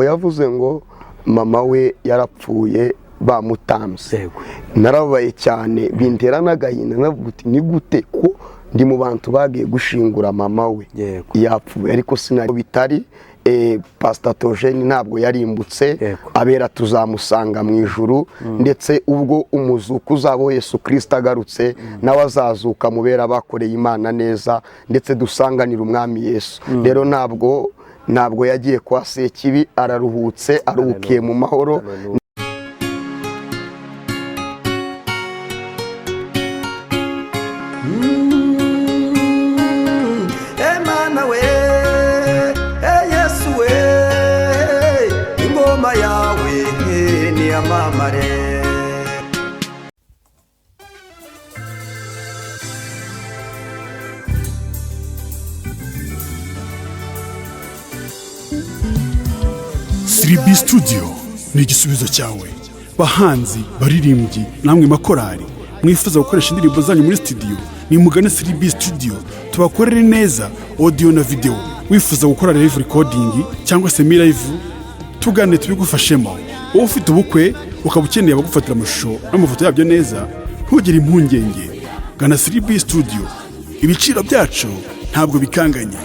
Yavuze ngo mama we yarapfuye bamutambye. Narababaye cyane, bintera n'agahinda. Navuga uti: "Ni gute ko ndi mu bantu bagiye gushingura mama we yapfuye?" Ariko sinari bitari Pastor Theogene ntabwo yarimbutse. Abera tuzamusanga mu ijuru, ndetse ubwo umuzuko uzaba Yesu Kirisito agarutse, nawe azazuka mubera bakoreye Imana neza, ndetse dusanganire Umwami Yesu. Rero ntabwo yagiye kwa Sekibi, araruhutse, aruhukiye mu mahoro. Emana we, Yesu we, ingoma yawe niyamamare. 3B Studio ni igisubizo cyawe. Bahanzi, baririmbyi, namwe makorari mwifuza gukoresha indirimbo zanyu muri studio, nimugane 3B Studio tubakorere neza audio na video. Wifuza gukora live recording cyangwa se mi live, tugane tubigufashemo. Wowe ufite ubukwe ukaba ukeneye abagufatira amashusho n'amafoto yabyo neza, ntugire impungenge, gana 3B Studio. Ibiciro byacu ntabwo bikanganye.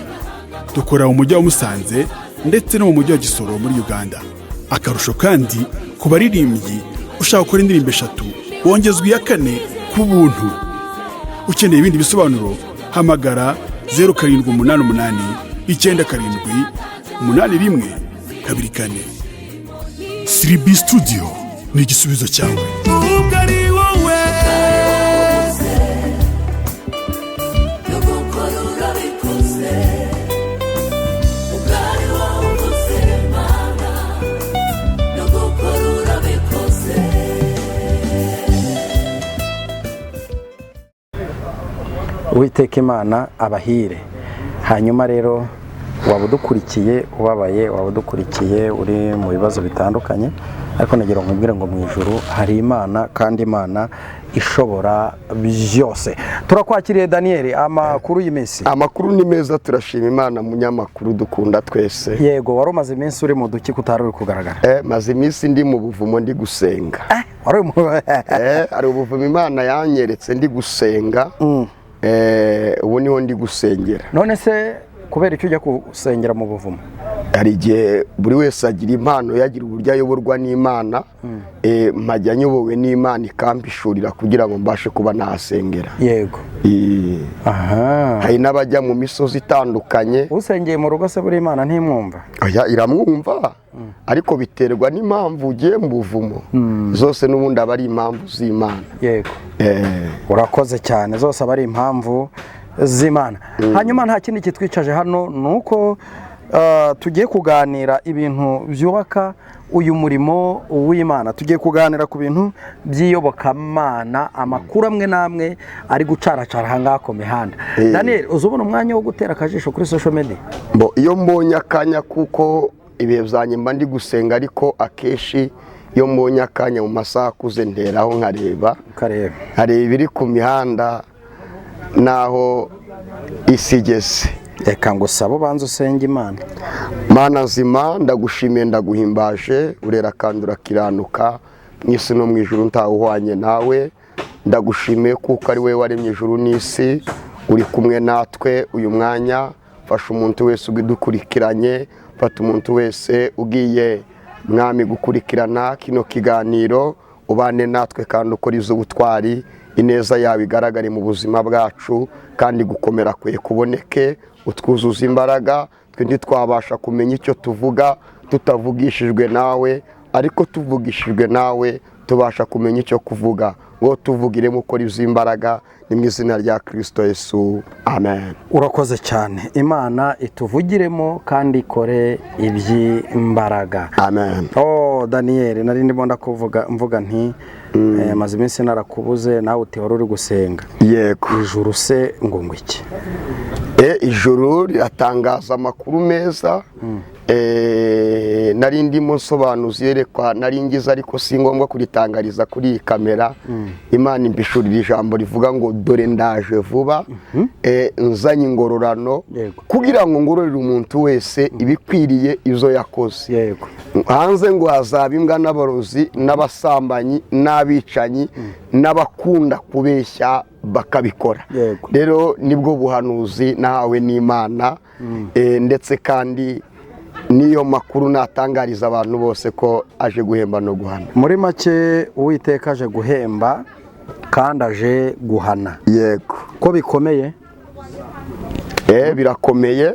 Dukora mu mujyi wa Musanze ndetse no mu mujyi wa Gisoro muri Uganda. Akarusho kandi, ku baririmbyi ushaka gukora indirimbo eshatu wongezwa iya kane ku buntu. Ukeneye ibindi bisobanuro, hamagara 0788 97 81 24. 3B Studio ni igisubizo cyawe. Ubwo ari wowe. Nugukora urabikoze, ubwo ari wowe uvuze Mana, nugukora urabikoze. Uwiteka Imana abahire. Hanyuma rero, waba udukurikiye ubabaye, waba udukurikiye uri mu bibazo bitandukanye, ariko nagira ngo nkubwire ngo mu ijuru hari Imana, kandi Imana ishobora byose. Turakwakiriye Daniel, amakuru y'iminsi? Amakuru ni meza, turashima Imana, munyamakuru dukunda twese. Yego, wari umaze iminsi uri mu duki kutari uri kugaragara? Maze iminsi ndi mu buvumo, ndi gusenga. Wari uri mu Hari ubuvumo Imana yanyeretse ndi gusenga. Ubu niho ndi gusengera. None se kubera icyo ujya gusengera mu buvumo? Hari igihe buri wese agira impano, yagira uburyo ayoborwa n'Imana. Mpajya nyobowe n'Imana, ikampishurira kugira ngo mbashe kuba nahasengera. Hari n'abajya mu misozi itandukanye. Usengeye mu rugo se buri Imana ntimwumva? Oya, iramwumva, ariko biterwa n'impamvu ugiye mu buvumo. Zose n'ubundi aba ari impamvu z'Imana. Urakoze cyane, zose aba ari impamvu z'Imana. Hanyuma nta kindi kitwicaje hano ni uko tugiye kuganira ibintu byubaka uyu murimo w'Imana. Tugiye kuganira ku bintu by'iyobokamana, amakuru amwe n'amwe ari gucaracara aha ngaha ku mihanda. Daniel, uza ubona umwanya wo gutera akajisho kuri social media? Mbo iyo mbonye akanya, kuko ibihe byanjye mba ndi gusenga, ariko akenshi iyo mbonye akanya mu masaha akuze nteraho nkareba. Ukareba. Nkareba ibiri ku mihanda n'aho isi igeze. Reka ngo usabe, ubanze usenge Imana. Mana nzima, ndagushimiye, ndaguhimbaje, urera kandi urakiranuka. Mu isi no mu ijuru ntawe uhwanye nawe. Ndagushimiye kuko ari wowe waremye ijuru n'isi, uri kumwe natwe uyu mwanya. Fasha umuntu wese udukurikiranye, fata umuntu wese ugiye, Mwami, gukurikirana kino kiganiro, ubane natwe kandi ukora iz'ubutwari. Ineza yawe igaragare mu buzima bwacu, kandi gukomera kwe kuboneke, utwuzuza imbaraga. Twe ntitwabasha kumenya icyo tuvuga tutavugishijwe nawe, ariko tuvugishijwe nawe tubasha kumenya icyo kuvuga. Ngo tuvugiremo, ukora iz'imbaraga. Ni mu izina rya Kirisito Yesu, amen. Urakoze cyane. Imana ituvugiremo kandi ikore iby'imbaraga. Amen. Oh Daniel, nari ndimo ndakuvuga mvuga nti maze iminsi narakubuze, nawe uti wari uri gusenga. Yego. Ijuru se ngo iki? Ijuru riratangaza amakuru meza. Nari ndimo nsobanuza iyerekwa nari ngize, ariko si ngombwa kuritangariza kuri iyi kamera. Imana imbishurira ijambo rivuga ngo: "Dore ndaje vuba, nzanye ingororano kugira ngo ngororere umuntu wese ibikwiriye izo yakoze." Hanze ngo hazaba imbwa n'abarozi n'abasambanyi n'abicanyi n'abakunda kubeshya bakabikora. Rero nibwo buhanuzi nahawe n'Imana, ndetse kandi n'iyo makuru natangariza abantu bose ko aje guhemba no guhana. Muri make, Uwiteka aje guhemba kandi aje guhana. Yego. Ko bikomeye? Birakomeye,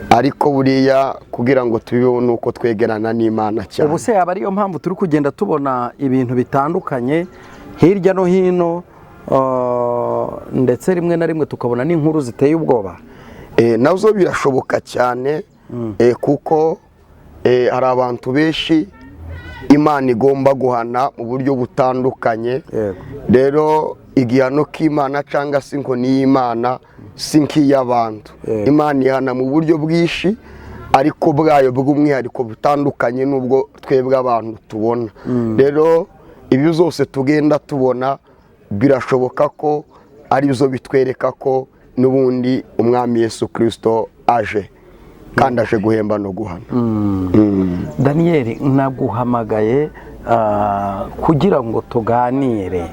ariko buriya kugira ngo tubibeho ni uko twegerana n'Imana cyane. Ubu se yaba ariyo mpamvu turi kugenda tubona ibintu bitandukanye hirya no hino, ndetse rimwe na rimwe tukabona n'inkuru ziteye ubwoba? Nazo birashoboka cyane, kuko hari abantu benshi Imana igomba guhana mu buryo butandukanye. Rero igihano k'Imana cyangwa se inkoni y'Imana si nk'iy'abantu. Imana ihana mu buryo bwinshi, ariko bwayo bw'umwihariko butandukanye n'ubwo twebwe abantu tubona. Rero ibi zose tugenda tubona birashoboka ko ari byo bitwereka ko n'ubundi Umwami Yesu Kirisito aje, kandi aje guhemba no guhana. Daniyeli, naguhamagaye kugira ngo tuganire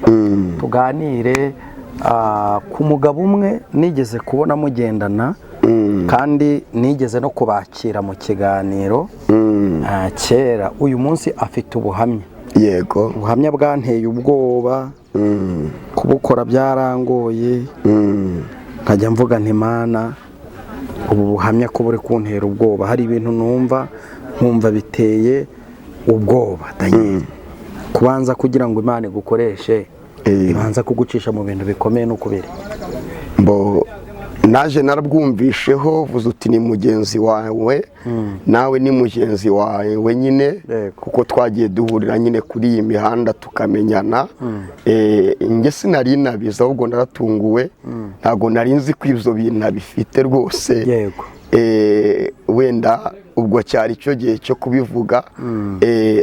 ku mugabo umwe nigeze kubona mugendana, kandi nigeze no kubakira mu kiganiro kera. Uyu munsi afite ubuhamya. Ubuhamya bwanteye ubwoba, kubukora byarangoye, nkajya mvuga nti: "Mana, ubu buhamya ko buri kuntera ubwoba?" Hari ibintu numva nkumva biteye ubwoba. Daniel, kubanza kugira ngo Imana igukoreshe, ibanza kugucisha mu bintu bikomeye no kubiri. Mbo naje narabwumvisheho, vuze uti ni mugenzi wawe, nawe ni mugenzi wawe nyine, kuko twagiye duhurira nyine kuri iyi mihanda tukamenyana. Njye sinari nabizi, ahubwo naratunguwe, ntabwo nari nzi ko ibyo bintu abifite rwose. Wenda ubwo cyari cyo gihe cyo kubivuga,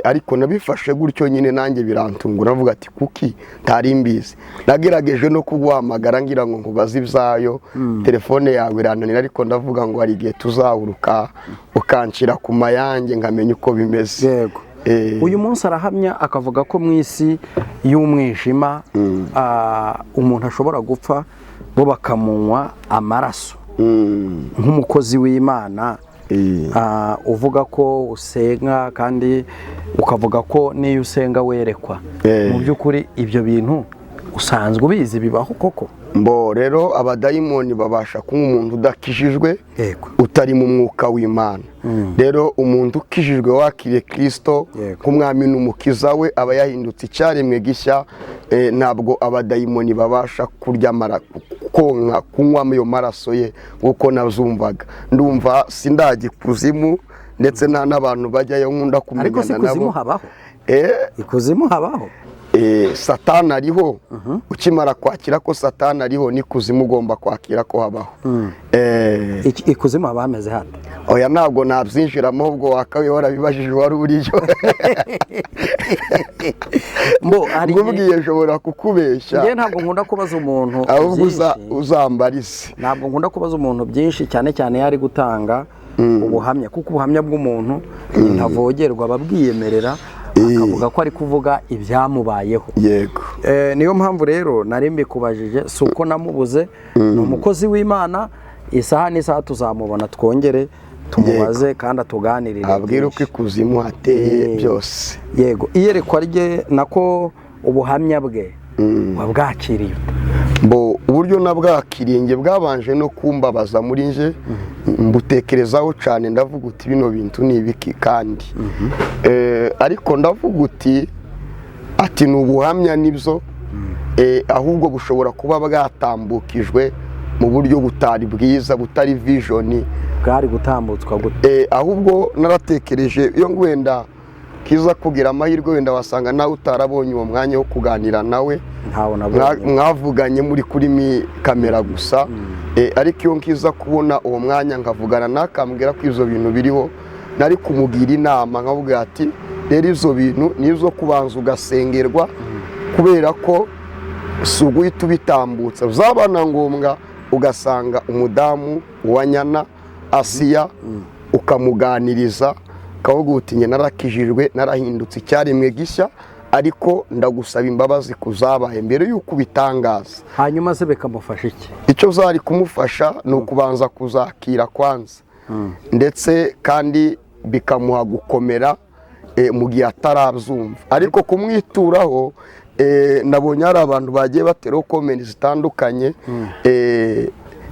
ariko nabifashe gutyo nyine, nanjye birantungura, avuga ati kuki ntari mbizi. Nagerageje no kuguhamagara ngira ngo nkubaze ibyayo, telefone yawe irananira, ariko ndavuga ngo hari igihe tuzahuruka ukanshyira ku mayange nkamenya uko bimeze. Uyu munsi arahamya akavuga ko mu isi y'umwijima, umuntu ashobora gupfa bo bakamunywa amaraso. Nk'umukozi w'Imana, uvuga ko usenga kandi ukavuga ko n'iyo usenga werekwa, mu by'ukuri ibyo bintu usanzwe ubizi, bibaho koko? Mbo rero abadayimoni babasha kunywa umuntu udakijijwe, utari mu mwuka w'Imana. Rero umuntu ukijijwe, wakiriye Kirisito nk'umwami n'umukiza we, aba yahindutse icyaremwe gishya. Ntabwo abadayimoni babasha kurya konka kunywa ayo maraso ye nk'uko nazumvaga. Ndumva sindajya ikuzimu, ndetse nta n'abantu bajyayo nkunda Ariko si kumenyana ikuzimu nabo. habaho? Ikuzimu habaho? Satani ariho. Ukimara kwakira ko Satani ariho, n'ikuzimu ugomba kwakira ko habaho. Ikuzimu haba hameze hate? Oya, ntabwo nabyinjiramo, ahubwo wakabaye warabibajije wari uriyo. Mbo hari igihe- Nkubwiye nshobora kukubeshya. Njyewe ntabwo nkunda kubaza umuntu Ahubwo byinshi. Uzambarize. Ntabwo nkunda kubaza umuntu byinshi, cyane cyane iyo ari gutanga ubuhamya, kuko ubuhamya bw'umuntu ntavogerwa, aba abwiyemerera, akavuga ko ari kuvuga ibyamubayeho. Niyo mpamvu rero nari mbikubajije, si uko namubuze. Ni umukozi w'Imana, isaha n'isaha tuzamubona twongere tumubaze kandi atuganirire Abwira uko byinshi. ikuzimu hateye byose. Yego, iyerekwa rye, nako ubuhamya bwe, wabwakiriye ute? Mbo uburyo nabwakiriye, njye bwabanje no kumbabaza muri nje, mbutekerezaho cyane, ndavuga uti bino bintu ni ibiki? Kandi ariko ndavuga uti ati ni ubuhamya nibyo, ahubwo bushobora kuba bwatambukijwe mu buryo butari bwiza, butari vision. Bwari gutambutswa gute? Ahubwo naratekereje, iyo wenda kiza kugira amahirwe, wenda wasanga nawe utarabonye uwo mwanya wo kuganira nawe. Ntawo nabonye. Mwavuganye muri kuri mi kamera gusa. Ariko iyo nkiza kubona uwo mwanya nkavugana nakambwira ko ibyo bintu biriho, nari kumugira inama nkavuga ati rero ibyo bintu ni izo kubanza ugasengerwa, kubera ko si uguhita ubitambutsa. Byaba na ngombwa ugasanga umudamu wa Nyana Asiya ukamuganiriza. Kavuga uti njye narakijijwe, narahindutse icyaremwe gishya, ariko ndagusaba imbabazi kuzabaye mbere y'uko ubitangaza. Hanyuma se bikamufasha iki? Icyo zari kumufasha ni ukubanza kuzakira kwanza, ndetse kandi bikamuha gukomera mu gihe atarabyumva. Ariko kumwituraho, nabonye hari abantu bagiye bateraho comment zitandukanye.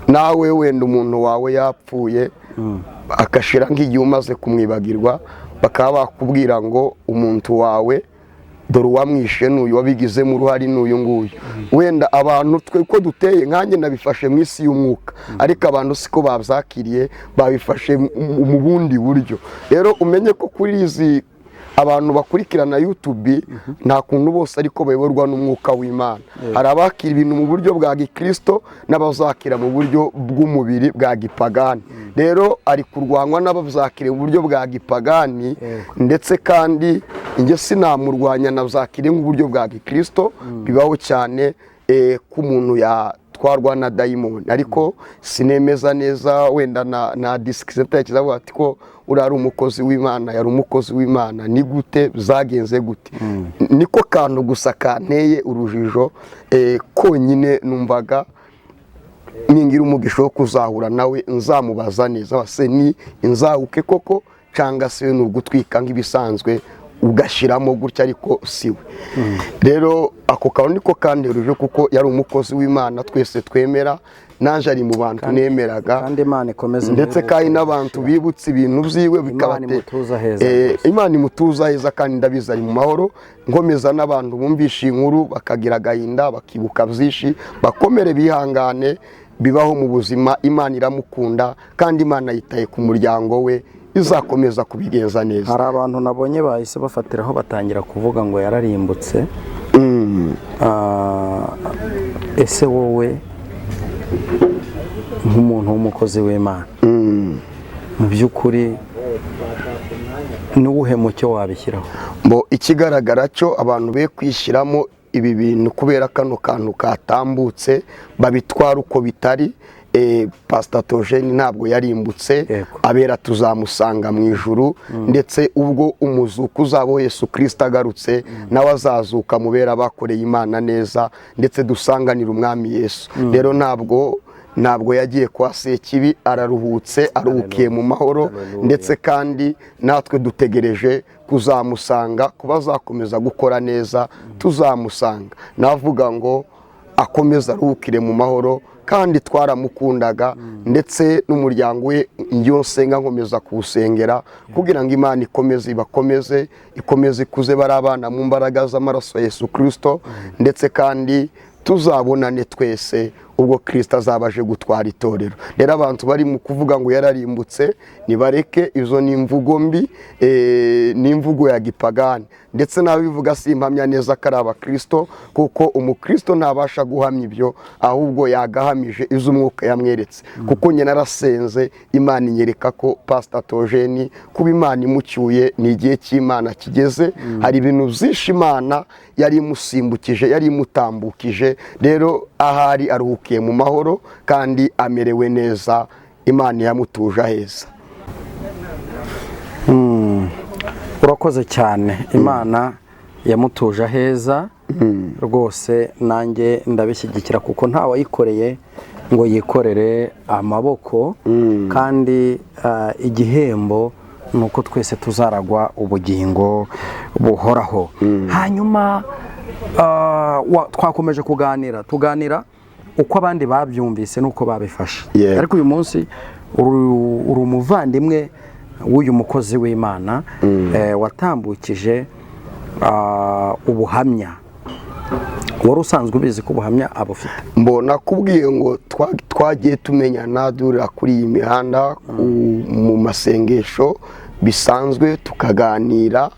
Nawe wenda umuntu wawe yapfuye, akashira nk'igihe umaze kumwibagirwa, bakaba bakubwira ngo umuntu wawe dore uwamwishe n'uyu, wabigizemo uruhare n'uyu nguyu. Wenda abantu twe ko duteye, nkanjye nabifashe mu isi y'umwuka, ariko abantu siko babyakiriye, babifashe mu bundi buryo. Rero umenye ko kuri izi abantu bakurikirana YouTube, nta kuntu bose ariko bayoborwa n'umwuka w'Imana. Hari abakira ibintu mu buryo bwa gikristo n'abazakira mu buryo bw'umubiri bwa gipagani. Rero ari kurwanywa n'abazakira mu buryo bwa gipagani, ndetse kandi njye sinamurwanya, nabyakiriye nk'uburyo bwa gikristo. Bibaho cyane ko umuntu yatwarwa na dayimoni, ariko sinemeza neza. Wenda na disikiseta avuga ati ko uriya ari umukozi w'Imana, yari umukozi w'Imana, ni gute zagenze gute? Niko kantu gusa kanteye urujijo konyine. Numvaga ningira umugisha wo kuzahura nawe nzamubaza neza, se ni inzahuke koko cyangwa se ni ugutwika nk'ibisanzwe ugashyiramo gutya, ariko si we. Rero ako kantu niko kanteruje, kuko yari umukozi w'Imana twese twemera, naje ari mu bantu nemeraga. Kandi Imana ikomeze ndetse kandi n'abantu bibutse ibintu byiwe Imana imutuza heza. Imana imutuza heza, kandi ndabizi ari mu mahoro. Nkomeza n'abantu bumvisha inkuru bakagira agahinda, bakibuka byinshi, bakomere, bihangane, bibaho mu buzima. Imana iramukunda kandi Imana yitaye ku muryango we, izakomeza kubigenza neza. Hari abantu nabonye bahise bafatiraho batangira kuvuga ngo yararimbutse. Ese wowe nk'umuntu w'umukozi w'Imana, mu by'ukuri n'uwuhe mucyo wabishyiraho? Mbo ikigaragara cyo, abantu be kwishyiramo ibi bintu kubera kano kantu katambutse, babitwara uko bitari. Pastor Theogene ntabwo yarimbutse. Abera tuzamusanga mu ijuru, ndetse ubwo umuzuko uzaba Yesu Kristo agarutse, nawe azazuka mubera bakoreye Imana neza, ndetse dusanganira umwami Yesu. Rero ntabwo yagiye kwa Sekibi, araruhutse, aruhukiye mu mahoro, ndetse kandi natwe dutegereje kuzamusanga, kuba azakomeza gukora neza tuzamusanga. Navuga ngo akomeze aruhukire mu mahoro, kandi twaramukundaga, ndetse n'umuryango we iyo nsenga nkomeza kuwusengera kugira ngo Imana ikomeze ibakomeze, ikomeze ikuze bari abana mu mbaraga z'amaraso ya Yesu Kristo, ndetse kandi tuzabonane twese ubwo Kristo azaba aje gutwara itorero. Rero abantu bari mu kuvuga ngo yararimbutse nibareke, izo ni imvugo mbi, ni imvugo ya gipagani, ndetse n'abivuga si impamya neza ko ari abakristo, kuko umukristo ntabasha guhamya ibyo, ahubwo yagahamije izo umwuka yamweretse. Kuko njye narasenze Imana inyereka ko Pastor Theogene kuba Imana imucyuye ni igihe cy'Imana kigeze. Hari ibintu byinshi Imana yari imusimbukije, yari imutambukije. Rero ahari aruhukiye mu mahoro kandi amerewe neza, Imana yamutuje aheza. Urakoze cyane, Imana yamutuje aheza rwose, nanjye ndabishyigikira kuko ntawayikoreye ngo yikorere amaboko, kandi igihembo ni uko twese tuzaragwa ubugingo buhoraho. Hanyuma twakomeje kuganira, tuganira uko abandi babyumvise n'uko babifashe, ariko uyu munsi uri umuvandimwe w'uyu mukozi w'Imana watambukije ubuhamya. Wari usanzwe ubizi ko ubuhamya abufite? Mbona kubwiye ngo twagiye tumenyana durira kuri iyi mihanda mu masengesho bisanzwe tukaganira,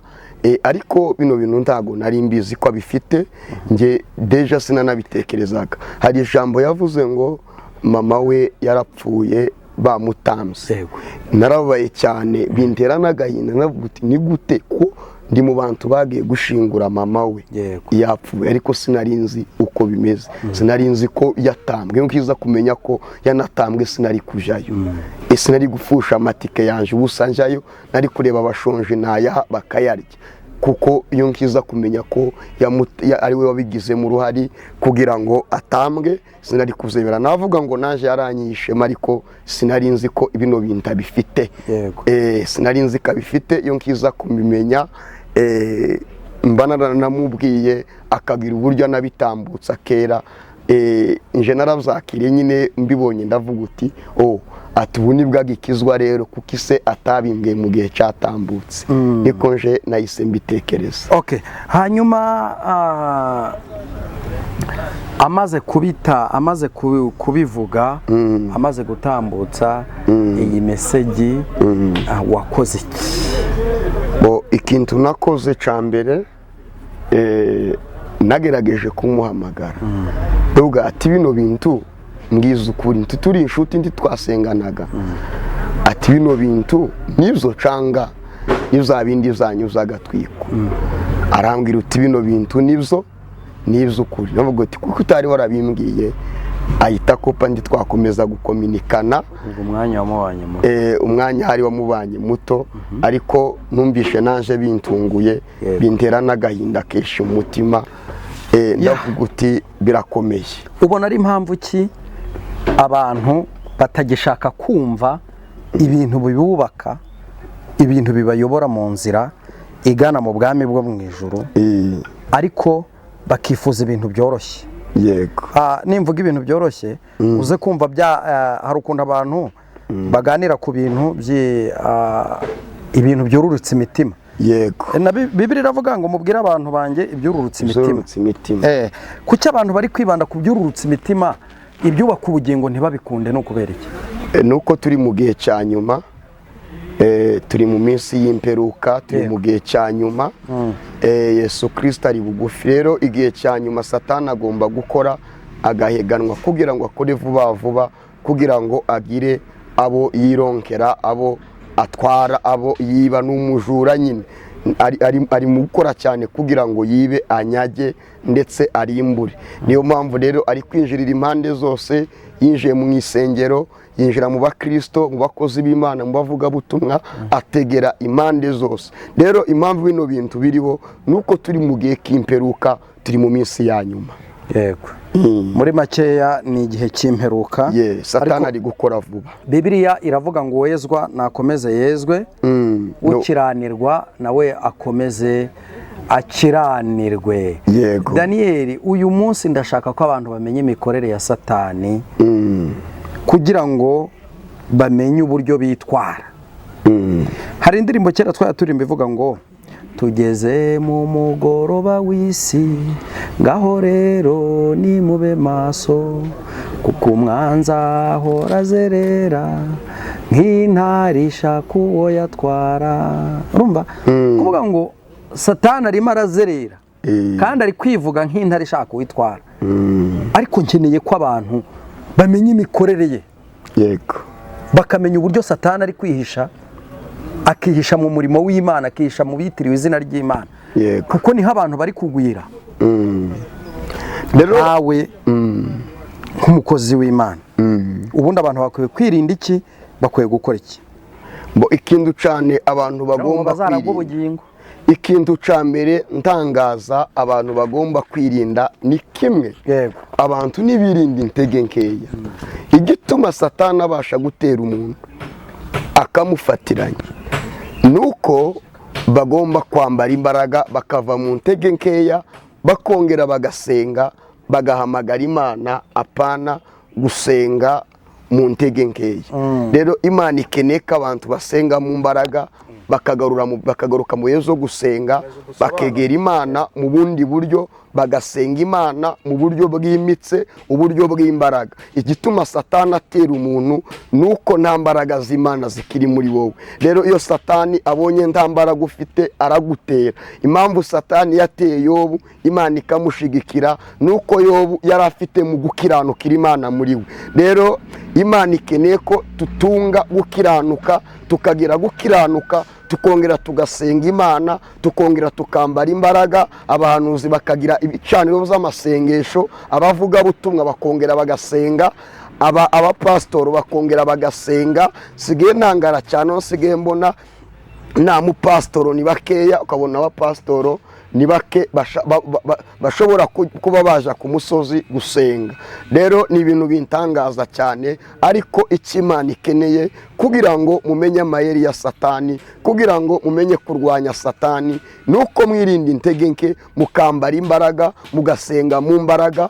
ariko bino bintu ntago nari mbizi ko abifite. Nge deja sinanabitekerezaga. Hari ijambo yavuze ngo mama we yarapfuye bamutamse, narababaye cyane, bintera n'agahinda, navuga uti ni gute ko Ndi mu bantu bagiye gushingura mama we. Yapfuye, ariko sinari nzi uko bimeze, sinari nzi ko yatambwe. Nkiza kumenya ko yanatambwe, sinari kujayo. Sinari gupfusha amatike yanje ubusa njayo, nari kureba abashonje nayaha bakayarya, kuko iyo nkiza kumenya ko ari we wabigizemo uruhari kugira ngo atambwe, sinari kuzemera. Navuga ngo naje yaranyishema, ariko sinari nzi ko bino bintu abifite. Sinari nzi ko abifite. Iyo nkiza kubimenya, mba naramubwiye akagira uburyo anabitambutsa kera. Nje narabyakiriye nyine, mbibonye ndavuga uti: "Oh, ati ubu nibwo agikizwa rero, kuko ise atabimbwiye mu gihe cyatambutse." Niko nje nahise mbitekereza. Okay, hanyuma amaze kubita, amaze kubivuga, amaze gutambutsa iyi message, wakoze iki? Bo, ikintu nakoze cya mbere, nagerageje kumuhamagara, ndavuga ati: "Bino bintu mbwiza ukuri, ntituri inshuti, ntitwasenganaga, ati bino bintu nibyo canga ni bindi zanyu z'agatwiko?" Arambwira uti: "Bino bintu nibyo, n'iby'ukuri." Ndavuga uti: "Kuko utari warabimbwiye?" Ahita akopa, ndi twakomeza gukominikana. Ubwo umwanya wamubanye muto. Umwanya hari wamubanye muto, ariko numvishe naje bintunguye, bintera n'agahinda kenshi mu mutima. Ndavuga uti: "Birakomeye." Ubona ari impamvu ki abantu batagishaka kumva ibintu bibubaka, ibintu bibayobora mu nzira igana mu bwami bwo mu ijuru, ariko bakifuza ibintu byoroshye? Yego. Nimvuga ibintu byoroshye, uze kumva bya hari ukuntu abantu baganira ku bintu ibintu byururutse imitima. Na Bibiliya iravuga ngo: "Mubwire abantu banjye ibyururutse imitima." Byururutse imitima. Kuki abantu bari kwibanda ku byururutse imitima, ibyubaka ubugingo ntibabikunde? Ni ukubera iki? Nuko turi mu gihe cya nyuma, turi mu minsi y'imperuka, turi mu gihe cya nyuma. Yesu Kirisito ari bugufi. Rero igihe cya nyuma, Satani agomba gukora agaheganwa kugira ngo akore vuba vuba, kugira ngo agire abo yironkera, abo atwara, abo yiba. N'umujura nyine ari mu gukora cyane kugira ngo yibe, anyage ndetse arimbure. Niyo mpamvu rero ari kwinjirira impande zose. Yinjiye mu isengero, yinjira mu bakristo, mu bakozi b'Imana, mu bavugabutumwa, ategera impande zose. Rero impamvu bino bintu biriho ni uko turi mu gihe k'imperuka, turi mu minsi ya nyuma. Yego, muri makeya ni igihe cy'imperuka. Ye, Satani Ariko ari gukora vuba. Bibiliya iravuga ngo: "Uwezwa nakomeze yezwe, No. ukiranirwa nawe akomeze akiranirwe." Daniyeli, uyu munsi ndashaka ko abantu bamenya imikorere ya Satani kugira ngo bamenye uburyo bitwara. Hari indirimbo kera twari turirimba ivuga ngo: "Tugeze mu mugoroba w'isi, ngaho rero nimube maso, kuko umwanzi ahora azerera nk'intare ishaka uwo yatwara." Urumva, kuvuga ngo Satani arimo arazerera kandi ari kwivuga nk'intare ishaka uwitwara, ariko nkeneye ko abantu bamenya imikorere ye, bakamenya uburyo Satani ari kwihisha, akihisha mu murimo w'Imana, akihisha mu bitiriwe izina ry'Imana, kuko niho abantu bari kugwira. Rero Nawe nk'umukozi w'Imana, ubundi abantu bakwiye kwirinda iki? Bakwiye gukora iki? Bo, ikintu cyane abantu bagomba Bazaragwa kwirinda, ubugingo. ikintu cya mbere ntangaza abantu bagomba kwirinda ni kimwe. Abantu ntibirinda intege nkeya. Igituma Satani abasha gutera umuntu akamufatiranya ni uko bagomba kwambara imbaraga, bakava mu ntege nkeya, bakongera bagasenga, bagahamagara Imana, apana gusenga mu ntege nkeya. Rero Imana ikeneye ko abantu basenga mu mbaraga, bakagaruka mu bihe zo gusenga, bakegera Imana mu bundi buryo, bagasenga Imana mu buryo bwimitse, uburyo bw'imbaraga. Igituma Satani atera umuntu ni uko nta mbaraga z'Imana zikiri muri wowe. Rero iyo Satani abonye nta mbaraga ufite, aragutera. Impamvu Satani yateye Yobu, Imana ikamushigikira, ni uko Yobu yari afite mu gukiranukira Imana muri we. Rero Imana ikeneye ko tutunga gukiranuka, tukagira gukiranuka, tukongera tugasenga Imana, tukongera tukambara imbaraga, abahanuzi bakagira ibicaniro by'amasengesho, abavugabutumwa bakongera bagasenga, abapasitoro bakongera bagasenga. Sigaye ntangara cyane, sigaye mbona nta mupasitoro, ni bakeya, ukabona abapasitoro ni bake bashobora kuba baja ku musozi gusenga. Rero ni ibintu bintangaza cyane, ariko icyo Imana ikeneye kugira ngo mumenye amayeri ya Satani, kugira ngo mumenye kurwanya Satani, ni uko mwirinda intege nke, mukambara imbaraga, mugasenga mu mbaraga.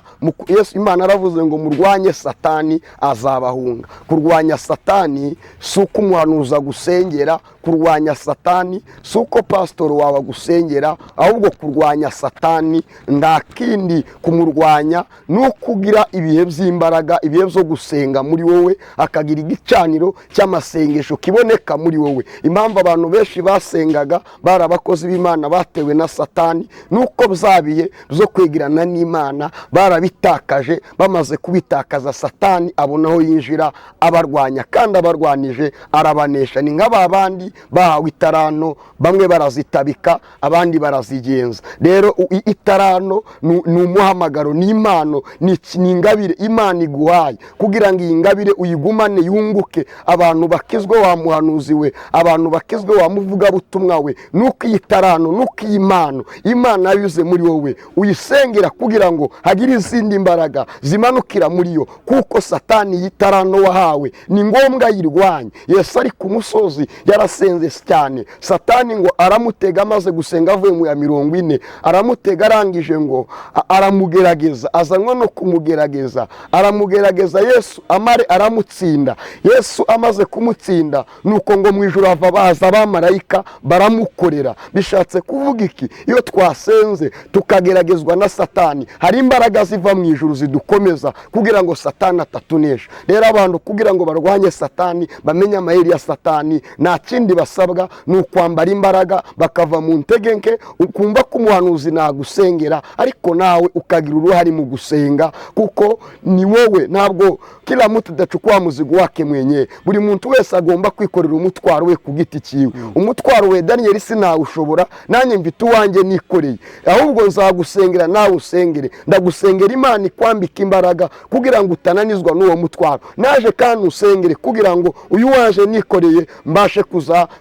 Yesu Imana aravuze ngo murwanye Satani azabahunga. Kurwanya Satani si uko umuhanuzi agusengera, kurwanya Satani si uko pasitoro wawe agusengera, ahubwo kurwanya Satani nta kindi kumurwanya ni ukugira ibihe by'imbaraga, ibihe byo gusenga muri wowe, akagira igicaniro cy'amasengesho kiboneka muri wowe. Impamvu abantu benshi basengaga bari abakozi b'Imana batewe na Satani, nuko bya bihe byo kwegerana n'Imana barabitakaje. Bamaze kubitakaza, Satani abona aho yinjira abarwanya, kandi abarwanije arabanesha. Ni nka ba bandi bahawe itaranto, bamwe barazitabika, abandi barazigenza. Rero itaranto ni umuhamagaro, ni impano, ni ingabire Imana iguhaye kugira ngo iyi ngabire uyigumane, yunguke abantu bakizwe wa muhanuzi we, abantu bakizwe wa muvugabutumwa we. Nuko iyi taranto, nuko iyi mpano Imana yanyuze muri wowe uyisengera kugira ngo hagire izindi mbaraga zimanukira muri yo, kuko Satani iyi taranto wahawe ni ngombwa yirwanye. Yesu ari ku musozi yarasenze cyane, Satani ngo aramutega, amaze gusenga avuye mu ya 40 aramutega, arangije ngo aramugerageza, azanwa no kumugerageza, aramugerageza. Yesu amare aramutsinda. Yesu amaze kumutsinda, nuko ngo mu ijuru hava baza abamarayika baramukorera. Bishatse kuvuga iki? Iyo twasenze tukageragezwa na Satani, hari imbaraga ziva mu ijuru zidukomeza kugira ngo Satani atatunesha. Rero abantu kugira ngo barwanye Satani, bamenye amayeri ya Satani, nta kindi basabwa ni ukwambara imbaraga, bakava mu ntege nke. Ukumva ko umuhanuzi nagusengera, ariko nawe ukagira uruhare mu gusenga, kuko ni wowe. Ntabwo kila mtu adachukua muzigo wake mwenyewe, buri muntu wese agomba kwikorera umutwaro we ku giti cyiwe. Umutwaro we Daniel sinawushobora, nanjye mfite uwanjye nikoreye, ahubwo nzagusengera nawe usengere. Ndagusengera Imana ikwambika imbaraga kugira ngo utananizwa n'uwo mutwaro. Naje kandi usengere kugira ngo uyu waje nikoreye mbashe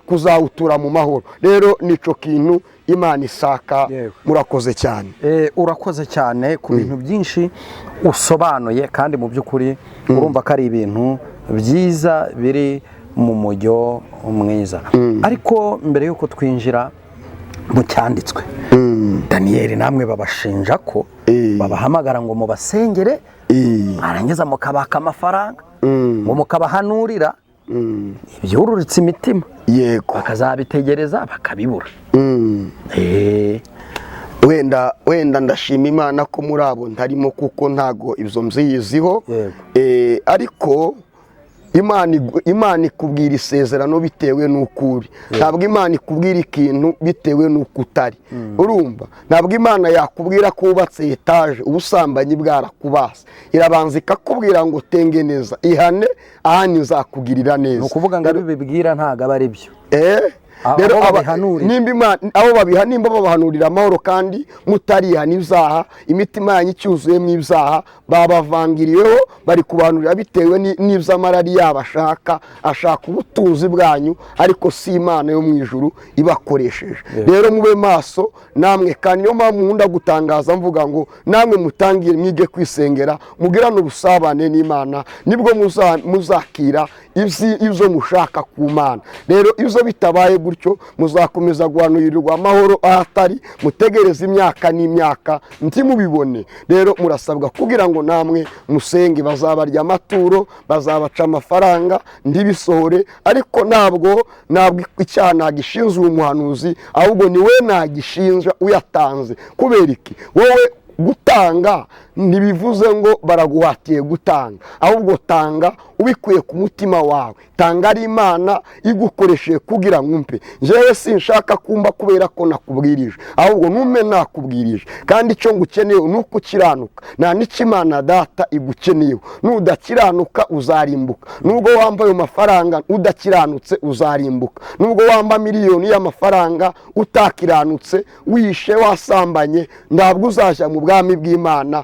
kuzawutura mu mahoro. Rero nico kintu Imana isaka. Murakoze cyane. Urakoze cyane ku bintu byinshi usobanuye, kandi mu by'ukuri urumva ko ari ibintu byiza biri mu mujyo mwiza. Ariko mbere y'uko twinjira mu cyanditswe, Daniel, namwe babashinja ko babahamagara ngo mubasengere, mwarangiza mukabaka amafaranga, ngo mukabahanurira ibyururitse imitima, yego, bakazabitegereza bakabibura. Wenda ndashima Imana ko muri abo ntarimo, kuko ntago ibyo mziyiziho. Ariko Imana ikubwira isezerano bitewe n'uko uri. Ntabwo Imana ikubwira ikintu bitewe n'uko utari. Urumva, ntabwo Imana yakubwira ko wubatse etaje ubusambanyi bwarakubase. Irabanza ikakubwira ngo tengeneza, ihane, ahandi nzakugirira neza. Ni ukuvuga ngo abibibwira ntabwo aba ari byo. Rero abo babiha, nimba babahanurira amahoro kandi mutarihana ibyaha, imitima yanyu icyuzuyemo ibyaha, babavangiriyeho, bari kubahanurira bitewe n'iby'amarari yabo ashaka, ashaka ubutunzi bwanyu, ariko si Imana yo mu ijuru ibakoresheje. Rero mube maso namwe, kandi niyo mpamvu nkunda gutangaza mvuga ngo namwe mutangire mwige kwisengera, mugirane ubusabane n'Imana, nibwo muzakira ibyo mushaka ku Mana. Rero ibyo bitabaye gutyo, muzakomeza guhanurirwa amahoro ahatari, mutegereze imyaka n'imyaka ntimubibone. Rero murasabwa kugira ngo namwe musenge, bazabarya amaturo, bazabaca amafaranga ntibisohore, ariko ntabwo icyaha nagishinja umuhanuzi, ahubwo ni we nagishinja uyatanze. Kubera iki? Wowe gutanga Ntibivuze ngo baraguhatiye gutanga, ahubwo tanga ubikuye ku mutima wawe, tanga ari Imana igukoresheje kugira ngo umpe. Njyewe sinshaka kumba kubera ko nakubwirije, ahubwo numpe nakubwirije. Kandi icyo ngukeneye ni uko ukiranuka, nta n'icyo Imana data igukeneye. Nudakiranuka uzarimbuka. Nubwo wambaye amafaranga udakiranutse uzarimbuka. Nubwo wamba miliyoni y'amafaranga utakiranutse, wishe, wasambanye, ntabwo uzajya mu bwami bw'Imana.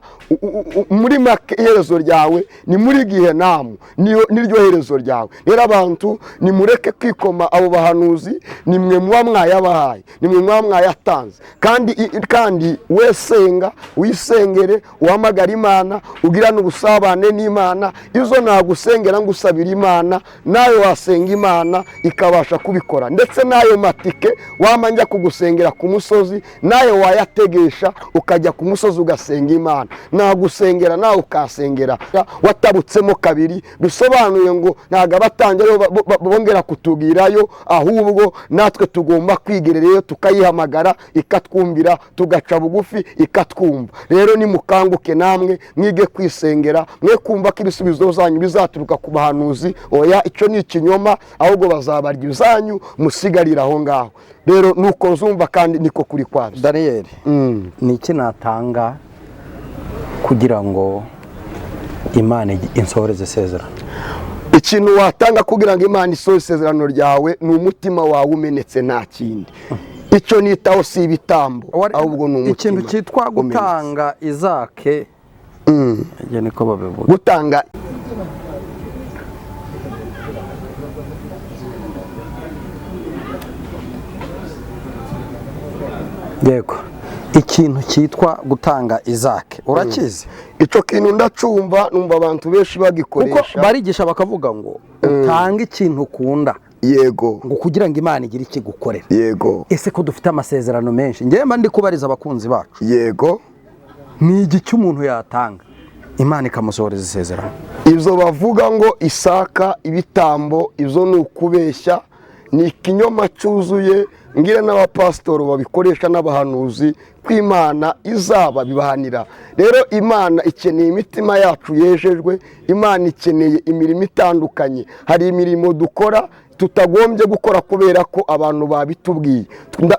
Muri make iherezo ryawe ni muri gihenamu, niryo herezo ryawe. Rero abantu nimureke kwikoma abo bahanuzi, nimwe muba mwayabahaye, nimwe muba mwayatanze. Kandi wesenga, wisengere, uhamagara Imana, ugirane ubusabane n'Imana. Izo nagusengera ngusabira Imana, nawe wasenga Imana ikabasha kubikora. Ndetse n'ayo matike wama njya kugusengera ku musozi, nawe wayategesha ukajya ku musozi ugasenga Imana. Nagusengera nawe ukasengera. Watabutsemo kabiri, bisobanuye ngo ntago abatangirayo bongera kutubwirayo, ahubwo natwe tugomba kwigerereyo tukayihamagara ikatwumvira, tugaca bugufi ikatwumva. Rero nimukanguke namwe mwige kwisengera, mwe kumva ko ibisubizo zanyu bizaturuka ku bahanuzi. Oya, icyo ni ikinyoma, ahubwo bazabarya izanyu musigarira aho ngaho. Rero nuko nzumva kandi niko kuri kwabyo. Daniel, ni iki natanga kugira ngo Imana insohoreze isezerano? Ikintu watanga kugira ngo Imana isohore isezerano ryawe ni umutima wawe umenetse, nta kindi. Icyo nitaho si ibitambo, ahubwo ni umutima. Ikintu cyitwa gutanga izake, niko babivuga. Gutanga yego, ikintu cyitwa gutanga izake urakizi? Icyo kintu ndacumva, numva abantu benshi bagikoresha, kuko barigisha bakavuga ngo utange ikintu ukunda, yego, ngo kugira ngo Imana igire ikigukorera. Yego. Ese ko dufite amasezerano menshi, njyewe mba ndi kubariza abakunzi bacu, yego, ni igiki umuntu yatanga Imana ikamusohoreza isezerano? Ibyo bavuga ngo Isaka ibitambo, ibyo ni ukubeshya, ni ikinyoma cyuzuye. Ngira n'abapasitori babikoresha n'abahanuzi ko Imana izaba bibahanira. Rero Imana ikeneye imitima yacu yejejwe, Imana ikeneye imirimo itandukanye. Hari imirimo dukora tutagombye gukora kubera ko abantu babitubwiye.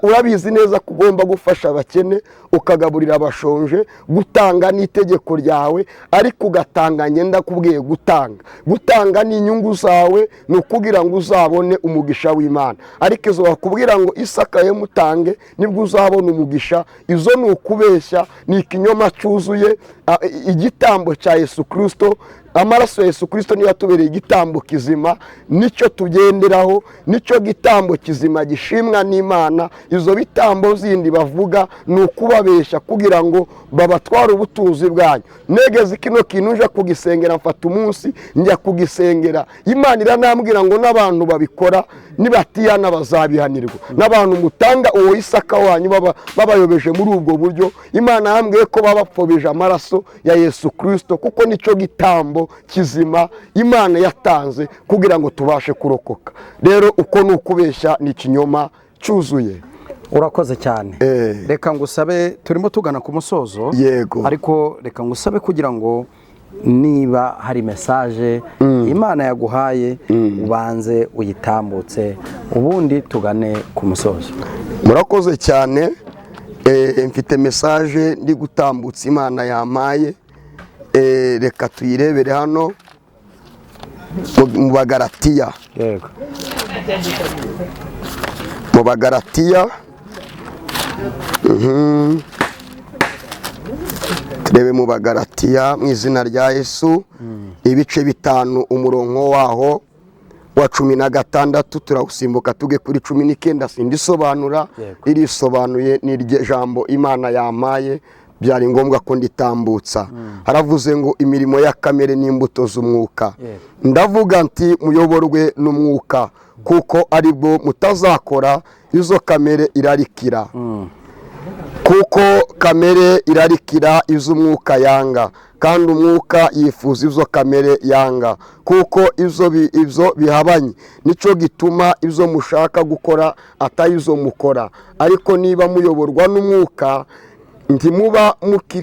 Urabizi neza ko ugomba gufasha abakene, ukagaburira abashonje, gutanga n'itegeko ryawe, ariko ugatanga ngenda kubwiye gutanga. Gutanga ni inyungu zawe, ni ukugira ngo uzabone umugisha w'Imana. Ariko izo bakubwira ngo Isaka ye mutange nibwo uzabona umugisha, izo ni ukubeshya, ni ikinyoma cyuzuye. Igitambo cya Yesu Kristo, amaraso ya Yesu Kristo niyo yatubereye igitambo kizima, nicyo tugenderaho, nicyo gitambo kizima gishimwa n'Imana. Izo bitambo zindi bavuga ni ukubabesha kugira ngo babatware ubutunzi bwanyu. Negeze kino kintu nja kugisengera, mfata umunsi njya kugisengera, Imana iranambwira ngo n'abantu babikora nibatiyana bazabihanirwa. N'abantu mutanga uwo Isaka wanyu babayobeje muri ubwo buryo, Imana yambwiye ko babapfobije amaraso ya Yesu Kristo, kuko nicyo gitambo kizima Imana yatanze kugira ngo tubashe kurokoka. Rero uko ni ukubeshya, ni ikinyoma cyuzuye. Urakoze cyane. Reka ngusabe, turimo tugana ku musozo, yego, ariko reka ngusabe kugira ngo niba hari message Imana yaguhaye ubanze uyitambutse, ubundi tugane ku musozo. Murakoze cyane. Mfite message ndi gutambutsa Imana yampaye. Reka tuyirebere hano mu Bagalatiya. Yego. Mu Bagalatiya. Turebe mu Bagalatiya mu izina rya Yesu, ibice 5 umurongo waho wa 16 turawusimbuka tuge kuri 19. Sindisobanura, irisobanuye ni iryo jambo Imana yampaye, byari ngombwa ko nditambutsa. Haravuze ngo imirimo ya kamere n'imbuto z'umwuka. Ndavuga nti muyoborwe n'umwuka, kuko aribwo mutazakora izo kamere irarikira. Kuko kamere irarikira iz'umwuka yanga, kandi umwuka yifuza izo kamere yanga, kuko izo bihabanye. Nico gituma izo mushaka gukora atayizo mukora. Ariko niba muyoborwa n'umwuka, Ntimuba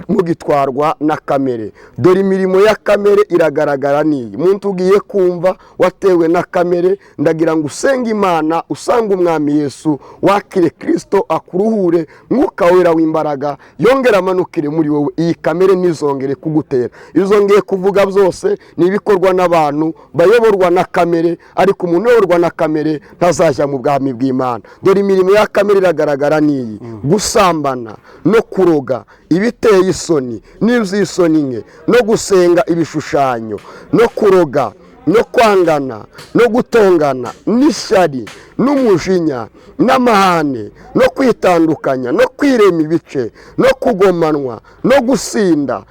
mugitwarwa na kamere. Dore imirimo ya kamere iragaragara niyi. Muntu ugiye kumva watewe na kamere, ndagira ngo usenge Imana, usange Umwami Yesu, wakire Kristo akuruhure, Mwuka Wera w'imbaraga yongera amanukire muri wowe. Iyi kamere ntizongere kugutera. Izongeye kuvuga byose ni ibikorwa n'abantu bayoborwa na kamere, ariko umuntu uyoborwa na kamere ntazajya mu bwami bw'Imana. Dore imirimo ya kamere iragaragara niyi: gusambana no kuroga, ibiteye isoni n'iby'isoni nke, no gusenga ibishushanyo, no kuroga, no kwangana, no gutongana, n'ishyari, n'umujinya, n'amahane, no kwitandukanya, no kwirema ibice, no kugomanwa, no gusinda.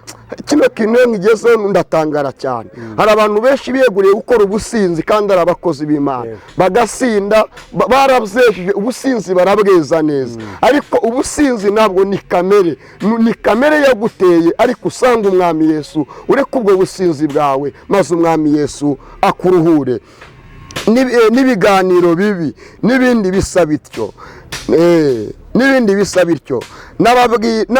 Kino kintu iyo nkigezeho ndatangara cyane. Hari abantu benshi biyeguriye gukora ubusinzi kandi ari abakozi b'Imana, bagasinda, barabyejeje ubusinzi, barabweza neza, ariko ubusinzi ntabwo ni kamere, ni kamere yaguteye. Ariko usanga Umwami Yesu, ureke ubwo businzi bwawe, maze Umwami Yesu akuruhure. N'ibiganiro bibi n'ibindi bisa bityo, n'ibindi bisa bityo.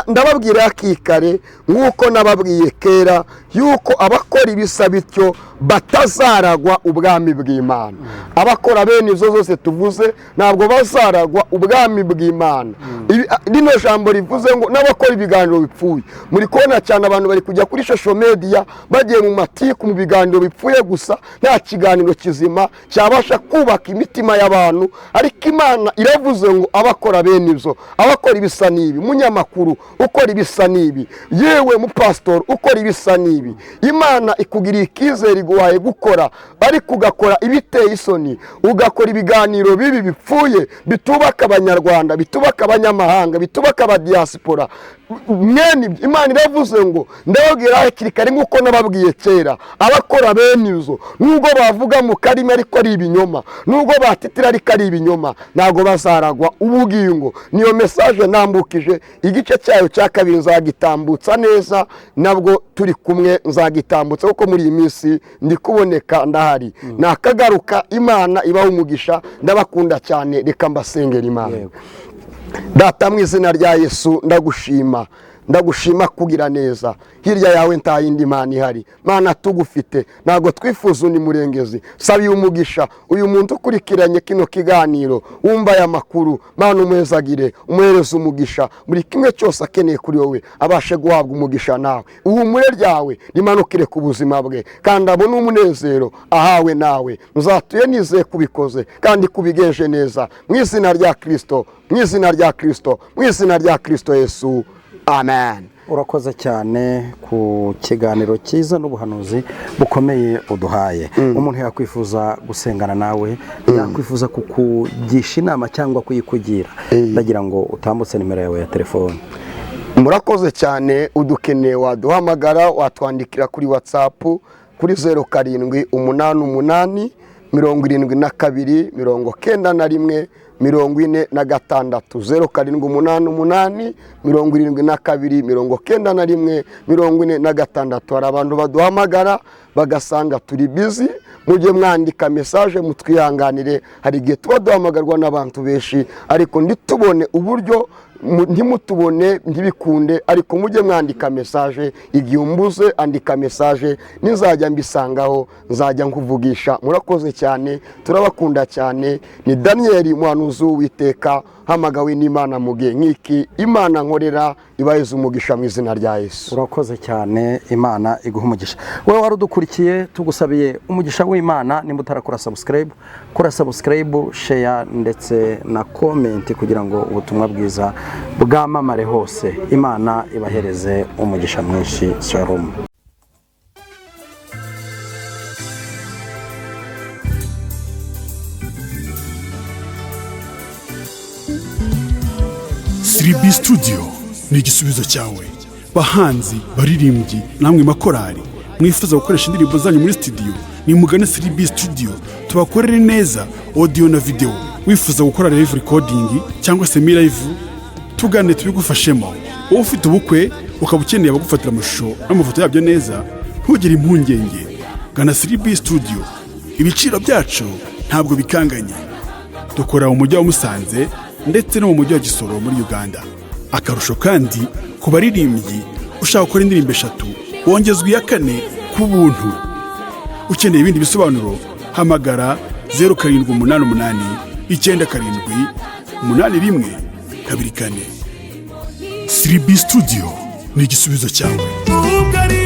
Ndababwira hakikare nk'uko nababwiye kera, yuko abakora ibisa bityo batazaragwa ubwami bw'Imana. Abakora bene izo zose tuvuze ntabwo bazaragwa ubwami bw'Imana. Rino jambo rivuze ngo n'abakora ibiganiro bipfuye. Muri kubona cyane abantu bari kujya kuri social media bagiye mu matiku, mu biganiro bipfuye gusa, nta kiganiro kizima cyabasha kubaka imitima y'abantu. Ariko Imana iravuze ngo abakora bene ibyo, abakora ibisa n'ibi, munyamakuru ukora ibisa n'ibi, yewe mupasitori ukora ibisa n'ibi, Imana ikugiriye icyizere, iguhaye gukora, ariko ugakora ibiteye isoni, ugakora ibiganiro bibi bipfuye, bitubaka Abanyarwanda, bitubaka abanyamahanga, bitubaka abadiyasipora. Mwene ibyo Imana iravuze ngo ndababwira hakiri kare nk'uko nababwiye kera, abakora bene izo, nubwo bavuga mu karimi ariko ari ibinyoma, nubwo batitira ariko ari ibinyoma, ntabwo bazaragwa ubugingo. Niyo message nambukije, igice cyayo cya kabiri nzagitambutsa neza, nabwo turi kumwe nzagitambutsa, kuko muri iyi minsi ndi kuboneka ndahari. Nakagaruka, Imana ibaha umugisha, ndabakunda cyane, reka mbasengera Imana. Data, mu izina rya Yesu, ndagushima, ndagushima kugira neza. Hirya yawe nta yindi Mana ihari. Mana, tugufite, ntabwo twifuza undi murengezi. Sabiye umugisha uyu muntu ukurikiranye kino kiganiro, wumva aya makuru. Mana, umuhezagire, umuhereze umugisha buri kimwe cyose akeneye kuri wowe, abashe guhabwa umugisha nawe. Ihumure ryawe rimanukire ku buzima bwe, kandi abone umunezero ahawe nawe. Muzatuye nizeye kubikoze kandi kubigenje neza, mu izina rya Kristo, mu izina rya Kristo, mu izina rya Kristo Yesu, amen. Urakoze cyane ku kiganiro cyiza n'ubuhanuzi bukomeye uduhaye. Umuntu yakwifuza gusengana nawe, yakwifuza kukugisha inama cyangwa kuyikugira, ndagira ngo utambutse nimero yawe ya telefone. Murakoze cyane. Udukeneye waduhamagara, watwandikira kuri WhatsApp kuri 0788 72 91 46, 0788 72 91 46. Hari abantu baduhamagara bagasanga turi busy, mujye mwandika message mutwihanganire. Hari igihe tuba duhamagarwa n'abantu benshi, ariko ntitubone uburyo, ntimutubone, ntibikunde, ariko mujye mwandika message. Igihe umbuze andika message, nizajya mbisangaho nzajya nkuvugisha. Murakoze cyane, turabakunda cyane. Ni Daniel muhanuzi w'Uwiteka, hamagawe n'Imana mu gihe nk'iki. Imana nkorera ibaheze umugisha mu izina rya Yesu. Urakoze cyane, Imana iguha umugisha. Wowe wari udukurikiye, tugusabiye umugisha w'Imana. Nimba utarakora subscribe, kora subscribe, share ndetse na comment, kugira ngo ubutumwa bwiza bwamamare hose. Imana ibahereze umugisha mwinshi. Shalom. 3B Studio ni igisubizo cyawe. Bahanzi, baririmbyi, namwe makorari mwifuza gukoresha indirimbo zanyu muri studio, nimugane 3B Studio tubakorere neza audio na video. Wifuza gukora live recording cyangwa se live, tugane tubigufashemo. Wowe ufite ubukwe ukaba ukeneye abagufatira amashusho n'amafoto yabyo neza, ntugire impungenge, gana 3B Studio. Ibiciro byacu ntabwo bikanganye. Dukora mu mujyi wa Musanze ndetse no mu mujyi wa Gisoro muri Uganda. Akarusho kandi ku baririmbyi, ushaka gukora indirimbo eshatu wongezwa iya kane ku buntu. Ukeneye ibindi bisobanuro, hamagara 0788978124. 3B Studio ni igisubizo cyawe. Ubwo ari